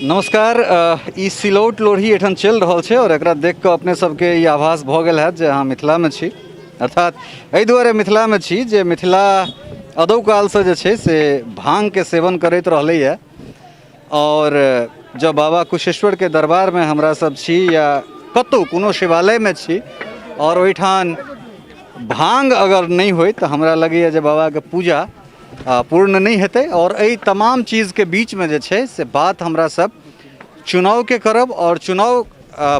नमस्कार। ई सिलौट लोढ़ी एहिठाम चलि रहल छै आओर एकरा देख कऽ अपने सबके ई आभास भऽ गेल हैत जे अहाँ मिथिलामे छी। अर्थात एहि दुआरे मिथिलामे छी जे मिथिला अदौ कालसँ जे छै से भाँगके सेवन करैत रहलैए। आओर जँ बाबा कुशेश्वरके दरबारमे हमरा सब छी या कतहु कोनो शिवालयमे छी आओर ओहिठाम भाँग अगर नहि होइ तऽ हमरा लगैए जे बाबाके पूजा पूर्ण नहि हेतै। आओर एहि तमाम चीजके बीचमे जे छै से बात हमरा सब चुनावके करब आओर चुनाव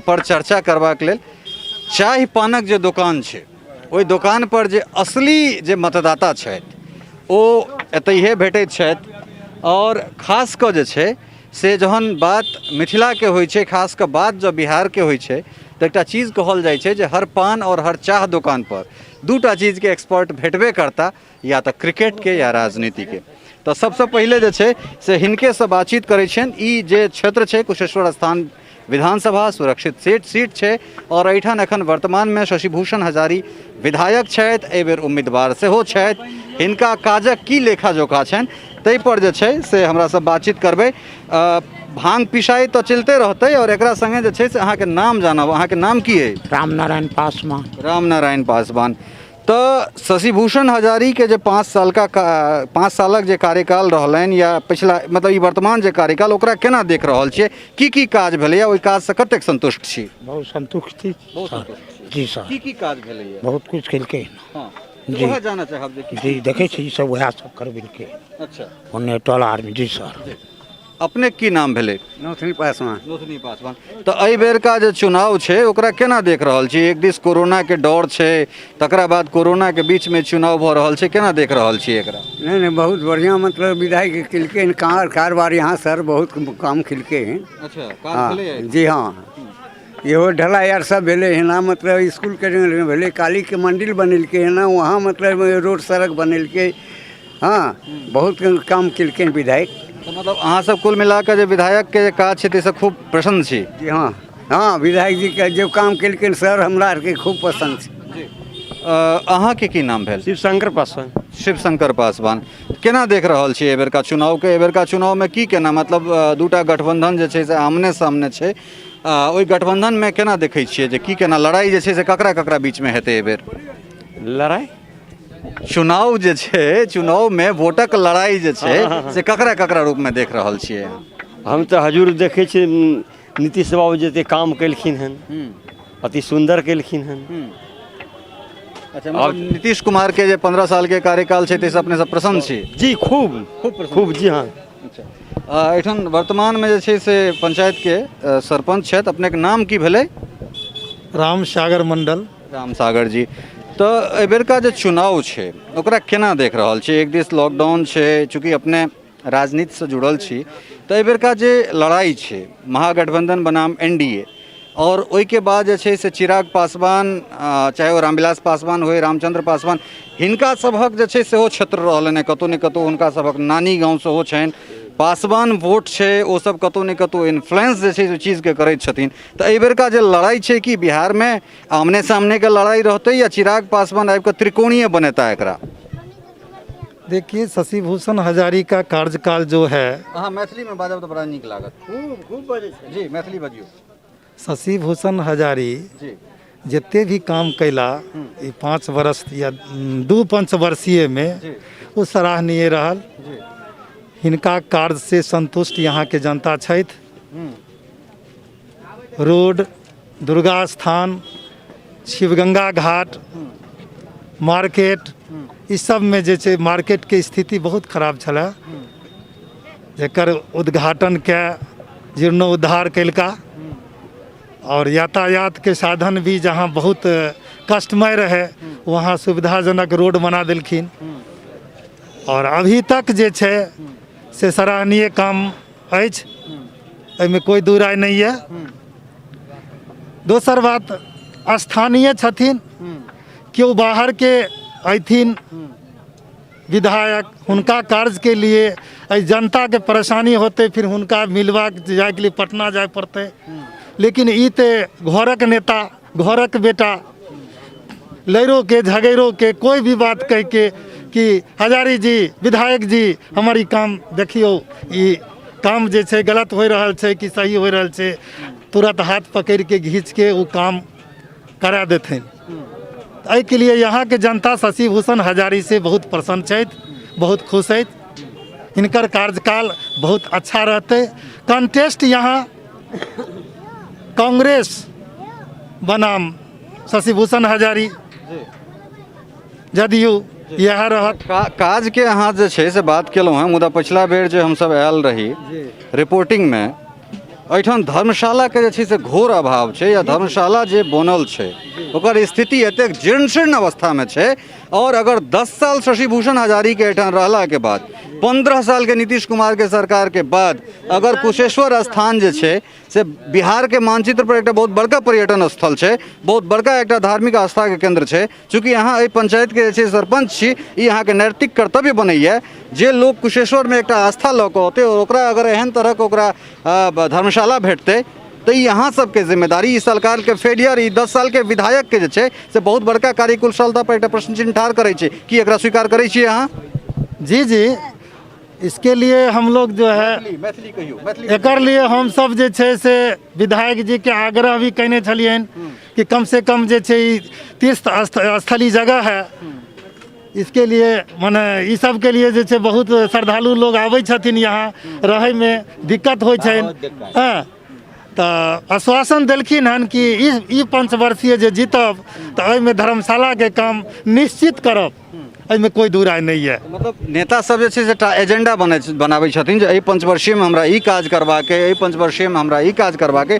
पर चर्चा करबाक लेल चाय पानक जे दोकान छै ओहि दोकानपर जे असली जे मतदाता छथि ओ एतहिए भेटैत छथि। आओर खास कऽ जे छै से जहन बात मिथिलाके होइ छै, खास कऽ बात जँ बिहारके होइ छै तऽ एकटा चीज कहल जाइ छै जे हर पान आओर हर चाह दोकानपर दूटा चीजके एक्सपर्ट भेटबे करता, या तऽ क्रिकेटके या राजनीतिके। तऽ सबसँ पहिले जे छै से हिनकेसँ बातचीत करै छियनि। ई जे क्षेत्र छै कुशेश्वर स्थान विधानसभा सुरक्षित सीट छै आओर एहिठाम एखन वर्तमानमे शशिभूषण हजारी विधायक छथि, एहिबेर उम्मीदवार सेहो छथि। हिनका काजक की लेखा जोखा छनि ताहिपर जे छै से हमरा सब बातचीत करबै। भांग पिसाइ तऽ चलिते रहतै आओर एकरा सङ्गे जे छै से अहाँके नाम जानब। अहाँके नाम की अइ? रामनारायण पासवान। रामनारायण पासवान। तऽ शशिभूषण हजारीके जे 5 साल का 5 सालक जे कार्यकाल रहलनि या पिछला मतलब ई वर्तमान जे कार्यकाल, ओकरा केना देख रहल छियै? की की काज भेलैए, ओहि काजसँ कतेक संतुष्ट छी? बहुत संतुष्ट छी। बहुत संतुष्ट छी। जी सर। की की काज भेलैए? बहुत कुछ केलकै। हँ, जी। वएह जानऽ चाहब जे की- जी, देखै छी, ई सब वएह सब करबेलकै। अच्छा। ओन्ने टोला आरमे। जी सर। अपने की नाम भेलै? नौथनी पासवान। नौथनी पासवान। तऽ एहि बेरका जे चुनाव छै ओकरा केना देख रहल छी? एक दिस कोरोनाके डर छै, तकरा बाद कोरोनाके बीचमे चुनाव भऽ रहल छै, केना देख रहल छी एकरा? नहीं नहीं, बहुत बढ़िया, मतलब विधायक केलकै हन कारबार यहाँ सर बहुत काम केलकै हन। अच्छा। हाँ जी हाँ, इहो ढलाई आर सब भेलै हन, मतलब इसकुलके भेलै, कालीके मंदिर बनेलकै हन वहाँ, मतलब रोड सड़क बनेलकै। हाँ, बहुत काम केलकै हन विधायक। तऽ मतलब अहाँ सब कुल मिला कऽ जे विधायकके जे काज छै ताहिसँ खूब प्रसन्न छी? जी हाँ हाँ, विधायक जीके जे काम केलकै सर हमरा आरके खूब पसन्द छै। जी। अहाँके की नाम भेल? शिवशंकर पासवान। शिवशंकर पासवान। केना देख रहल छी एहिबेरका चुनावके? एहिबेरका चुनावमे की केना मतलब दूटा गठबंधन जे छै से आमने सामने छै, ओहि गठबंधनमे केना देखै छियै जे की केना लड़ाइ जे छै से ककरा ककरा बीचमे हेतै एहिबेर? लड़ाइ चुनाव जे छै, चुनावमे वोटक लड़ाइ जे छै से ककरा ककरा रूपमे देख रहल छियै? हम तऽ हजूर देखै छियै नीतीश बाबू जते काम केलखिन हन, अति सुन्दर केलखिन हन। अच्छा, मतलब नीतीश कुमार के जे 15 साल के कार्यकाल छै ताहिसँ अपने सब प्रसन्न छी? जी खूब। खूब प्रसन्न। खूब, जी हाँ। अच्छा, एहिठाम वर्तमानमे जे छै से पंचायतके सरपञ्च छथि, अपनेके नाम की भेलै? राम सागर मंडल। राम सागर जी। तऽ एहिबेरका जे चुनाव छै ओकरा केना देख रहल छी? एक दिस लॉकडाउन छै, चूँकि अपने राजनीतिसँ जुड़ल छी, तऽ एहिबेरका जे लड़ाइ छै महागठबंधन बनाम एन डी ए आओर ओहिके बाद जे छै से चिराग पासवान, चाहे ओ रामविलास पासवान होइ, रामचंद्र पासवान, हिनका सभक जे छै सेहो क्षेत्र रहलनि हँ, कतहु ने कतहु हुनका सभक नानी गाँव सेहो छनि, पासवान वोट छै, ओ सब कतहु ने कतहु इन्फ्लुएंस जे छै से चीजके करैत छथिन। तऽ एहिबेरका जे लड़ाइ छै कि बिहारमे आमने सामनेके लड़ाइ रहतै या चिराग पासवान आबि कऽ त्रिकोणीय बनेता एकरा? देखिए, शशि भूषण हजारी का कार्यकाल जो है, अहाँ मैथिलीमे बाजब तऽ बड़ा नीक लागत। खूब खूब बजै छै। जी, मैथिली बजियौ। शशि भूषण हजारी जी जते भी काम कैला ई 5 वर्ष या 2 पंचवर्षीय में, ओ सराहनीय रहल। हिनका कार्य से संतुष्ट यहाँ के जनता छथि। रोड, दुर्गा स्थान, शिवगंगा घाट, मार्केट, ई सबमे जे छै मार्केटके स्थिति बहुत खराब छलै, जकर उद्घाटन के जीर्णोद्धार केलका। और यातायात के साधन भी जहाँ बहुत कष्टमय रहे वहाँ सुविधाजनक रोड बना देलखिन। और अभी तक जे छै से सराहनीय काम अछि, एहिमे कोइ दू राय नहि यऽ। दोसर बात, स्थानीय छथिन, केओ बाहरके अयथिन विधायक, हुनका कार्यके लिए एहि जनताके परेशानी होतै, फिर हुनका मिलबाक जाइके लिए पटना जाय पड़तै। लेकिन ई तऽ घरक नेता, घरक बेटा, लड़ो के झगड़ो के कोई भी बात कह के कि हजारी जी, विधायक जी, हमर ई काम देखियौ, ई काम जे छै गलत होइ रहल छै कि सही होइ रहल छै, तुरंत हाथ पकड़िके घीचके ओ काम करा देथिन। एहिके लिए यहाँके जनता शशि भूषण हजारी से बहुत प्रसन्न छथि, बहुत खुश छथि। हिनकर कार्यकाल बहुत अच्छा रहतै। कंटेस्ट यहाँ कांग्रेस बनाम शशिभूषण हजारी, जदयू इएह रहत। काजके अहाँ जे छै से बात केलहुँ हेँ, मुदा पछिला बेर जे हमसब आयल रही रिपोर्टिंगमे, एहिठाम धर्मशालाके जे छै से घोर अभाव छै, या धर्मशाला जे बनल छै ओकर स्थिति एतेक जीर्ण शीर्ण अवस्थामे छै। और अगर 10 साल शशिभूषण हजारीके एहिठाम रहलाके बाद, 15 सालके नीतीश कुमारके सरकारके बाद अगर कुशेश्वर स्थान जे छै से बिहारके मानचित्र पर एकटा बहुत बड़का पर्यटन स्थल छै, बहुत बड़का एकटा धार्मिक आस्थाके केन्द्र छै, चूँकि अहाँ एहि पंचायतके जे छै सरपञ्च छी, ई अहाँके नैतिक कर्तव्य बनैए जे लोक कुशेश्वरमे एकटा आस्था लऽ कऽ औतै और ओकरा अगर एहन तरहके ओकरा धर्मशाला भेटतै तऽ ई अहाँ सबके जिम्मेदारी, ई सरकारके फेलियर, ई 10 सालके विधायकके जे छै से बहुत बड़का कार्यकुशलता पर एकटा प्रश्न चिन्ह ठाढ़ करै छै। की एकरा स्वीकार करै छियै अहाँ? जी जी, इसके लिए हम लोग जो है मैथिली कहियौ, मैथिली। एकर लिए हम सब जे छै से विधायक जी के आग्रह भी कयने छलियनि कि कम से कम जे छै ई तीर्थ स्थली जगह है, इसके लिए मने ई सबके लिए जे छै बहुत श्रद्धालु लोग आबै छथिन, यहाँ रहैमे दिक्कत होइ छनि। हँ, तऽ आश्वासन देलखिन हन कि ई पंचवर्षीय जे जीतब तऽ एहिमे धर्मशालाके काम निश्चित करब, एहिमे कोइ दू राय नहि यऽ। मतलब नेता सब जे छै से एकटा एजेंडा बनाबै छथिन जे एहि पंचवर्षीयमे हमरा ई काज करबाक अइ, एहि पंचवर्षीयमे हमरा ई काज करबाक अइ।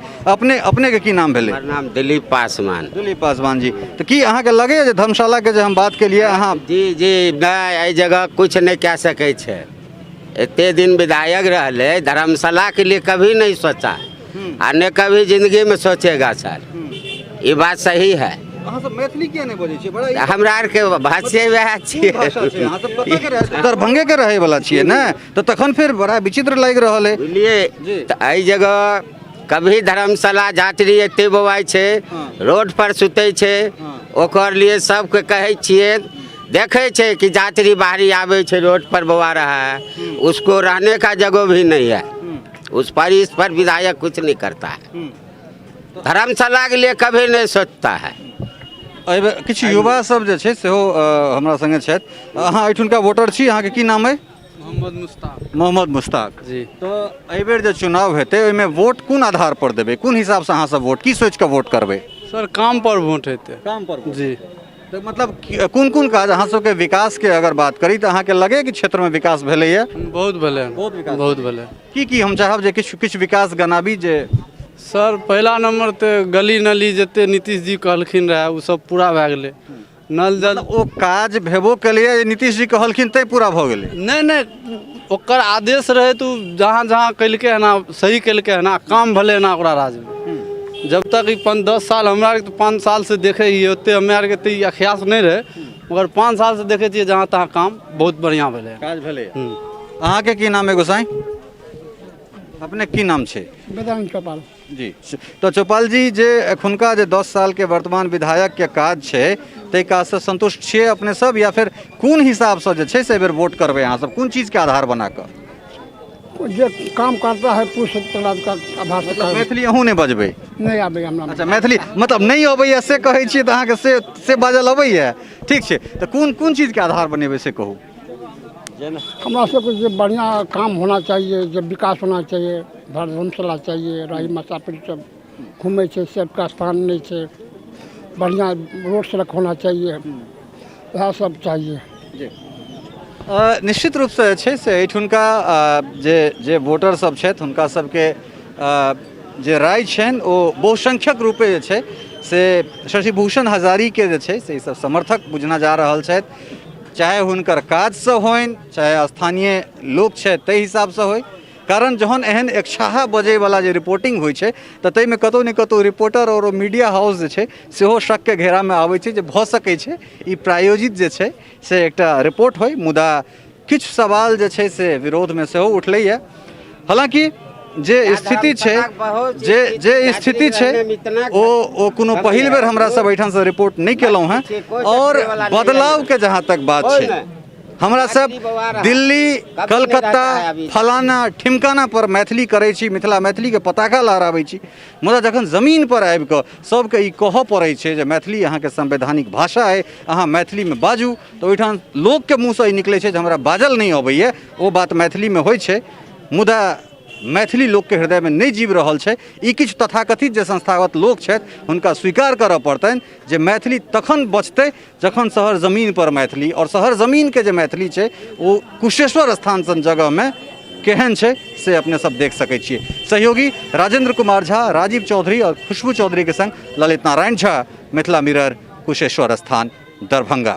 अपनेके की नाम भेलै? हमर नाम दिलीप पासवान। दिलीप पासवान जी, तऽ की अहाँके लगैए जे धर्मशालाके जे हम बात केलियै अहाँ? जी जी, नहि, एहि जगह किछु नहि कए सकै छै। एते दिन विधायक रहलै, धर्मशाला के लिए कभी नहीं सोचा आ ने कभी जिंदगी में सोचेगा सर, ये बात सही है। अहाँ सब मैथिली किया नहि बजै छियै? बड़ा ई हमरा आरके भाषे वएह कोन भाषा छै? छियै। अहाँ सब कतऽ के रहै? दरभंगे के रहै वाला छियै ने, तऽ तखन फेर बड़ा विचित्र लागि रहल अइ। बुझलियै? तऽ एहि जगह कभी धर्मशाला यात्री एते बौआइ छै, रोड पर सुतै छै, ओकर लिए सबके कहै छियै, देखै छै कि यात्री बाहरी आबै छै, रोड पर बौआ रहा है, उसको रहने का जगह भी नहीं है, उस पर इस पर विधायक कुछ नहीं करता है, धर्मशाला के लिए कभी नहीं सोचता है। एहिबेर किछु युवा सब जे छै सेहो हमरा संगे छथि। अहाँ एहिठुनका वोटर छी, अहाँके की नाम अइ? मोहम्मद मुश्ताक। मोहम्मद मुश्ताक जी। तऽ एहिबेर जे चुनाव हेतै ओहिमे वोट कोन आधार पर देबै, कोन हिसाबसँ अहाँ सब वोट की सोचि कऽ वोट करबै? सर काम पर वोट हेतै। काम पर वोट। जी। तऽ मतलब कोन कोन काज अहाँ सबके विकास के अगर बात करी तऽ अहाँके लगैए कि क्षेत्रमे विकास भेलैए? बहुत भेलै हन। बहुत विकास। बहुत भेलै। की की हम चाहब जे किछु किछु विकास गनाबी जे? सर पहिला नंबर तऽ गली नली जते नीतीश जी कहलखिन रहए ओ सब पूरा भए गेलै। नल जल ओ काज भेबो केलैए, नीतीश जी कहलखिन तैं पूरा भऽ गेलै? नहि नहि, ओकर आदेश रहै तऽ ओ जहाँ जहाँ केलकै हन सही केलकै हन, काम भेलै हन ओकरा राजमे। जब तक ई 5-10 साल हमरा आरके तऽ 5 साल से देखै हियै, ओते हमरा आरके तऽ ई अख्यास नहि रहै, मगर 5 साल से देखै छियै जहाँ तहाँ काम बहुत बढ़िआँ भेलै हन। काज भेलै। अहाँके की नाम है गोसाई? अपने की नाम छै? वेदांत चौपाल। जी, तऽ चौपाल जी जे एखुनका जे 10 साल के वर्तमान विधायक के काज छै ताहि काजसँ संतुष्ट छियै अपने सब, या फिर कोन हिसाबसँ जे छै से एहि बेर वोट करबै अहाँ सब, कोन चीजके आधार बना कऽ? जे काम करता है पुरुष का आधार से। मतलब मैथिली अहूँ नहि बजबै? नहि आबैए हमरा। अच्छा, मैथिली मतलब नहि अबैए से कहै छियै तऽ अहाँके से बाजल अबैए, ठीक छै। तऽ कोन कोन चीजके आधार बनेबै से कहू। हमरा सबके जे बढ़िआँ काम होना चाहिए, जे विकास होना चाहिए, धर्मशाला चाहिए, राही मसाफिर सब घूमै छै, सबके स्थान नहि छै, बढ़िआँ रोड सड़क होना चाहिए, इएह सब चाहिए। निश्चित रूपसँ जे छै से एहिठुनका जे जे वोटर सब छथि हुनका सबके जे राय छनि ओ बहुसंख्यक रूपे जे छै से शशिभूषण हजारीके जे छै से ई सब समर्थक बुझना जा रहल छथि, चाहे हुनकर काजसँ होइन चाहे स्थानीय लोक छथि ताहि हिसाबसँ होइ। कारण जहन एहन एकछाहा बजैवला जे रिपोर्टिंग होइ छै तऽ ताहिमे कतहु ने कतहु रिपोर्टर आओर मीडिया हाउस जे छै सेहो शकके घेरामे आबै छै जे भऽ सकै छै ई प्रायोजित जे छै से एकटा रिपोर्ट होइ। मुदा किछु सवाल जे छै से विरोधमे सेहो उठलैए। हालाँकि जे स्थिति छै जे जे स्थिति छै ओ कोनो पहिल बेर हमरा सब एहिठामसँ रिपोर्ट नहि केलहुँ हेँ। और बदलावके जहाँ तक बात छै हमरा सब मैथिली बौआ रहा। दिल्ली कभी नहीं कलकत्ता रहता है अभी। फलाना ठिमकाना पर मैथिली करै छी, मिथिला मैथिलीके पताका लहराबै छी, मुदा जखन जमीन पर आबि कऽ सबके ई कहऽ पड़ै छै जे मैथिली अहाँके संवैधानिक भाषा अइ, अहाँ मैथिलीमे बाजू, तऽ ओहिठाम लोकके मुँहसँ ई निकलै छै जे हमरा बाजल नहि अबैए। ओ बात मैथिलीमे होइ छै, मुदा मैथिली लोकके हृदयमे नहि जीव रहल छै। ई किछु तथाकथित जे संस्थागत लोक छथि हुनका स्वीकार करऽ पड़तनि जे मैथिली तखन बचतै जखन शहर जमीन पर मैथिली, आओर शहर जमीनके जे मैथिली छै ओ कुशेश्वर स्थान सन जगहमे केहन छै से अपने सब देख सकै छियै। सहयोगी राजेंद्र कुमार झा, राजीव चौधरी आओर खुशबू चौधरीके संग ललित नारायण झा, मिथिला मिरर, कुशेश्वर स्थान, दरभंगा।